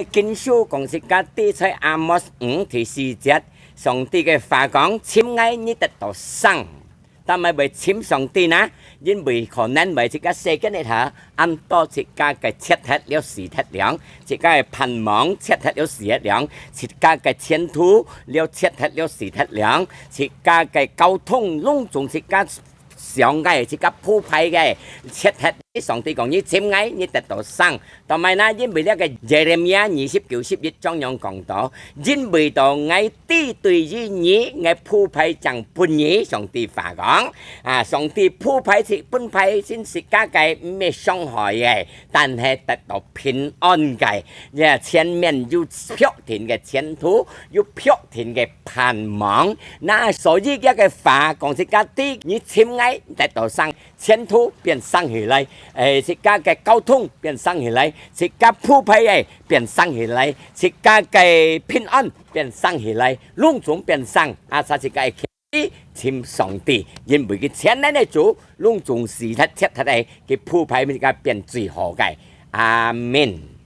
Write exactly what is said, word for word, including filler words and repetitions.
經書講自家知在阿摩斯五第四節，上帝个話講：「尋𠊎，你得到生。」做麼會尋上帝呢？因為可能會自家世間个下，恁多自家个切忒了、死忒了，自家个盼望切忒了、死忒了，自家个前途了切忒了、死忒了，自家个交通攏總自家想个、自家鋪排个切忒。上帝講：「你尋𠊎，你得到生。」做麼呢？因為這个耶利米亞二十九十一章樣講到：「因為到𠊎知對於你，𠊎鋪排正分你。」上帝話講，啊，上帝鋪排自、分派先自家个，毋係傷害个，但係得到平安个，也前面有確定个前途，有確定个盼望。那所以這个話講自家知，你尋𠊎得到生，前途變生起來，誒，自家个交通變生起來，自家鋪排个變生起來，自家个平安變生起來，攏總變生，啊，自家个去尋上帝，因為佢全能个主，攏總死忒、切忒个，佢鋪排自家變最好个。阿門。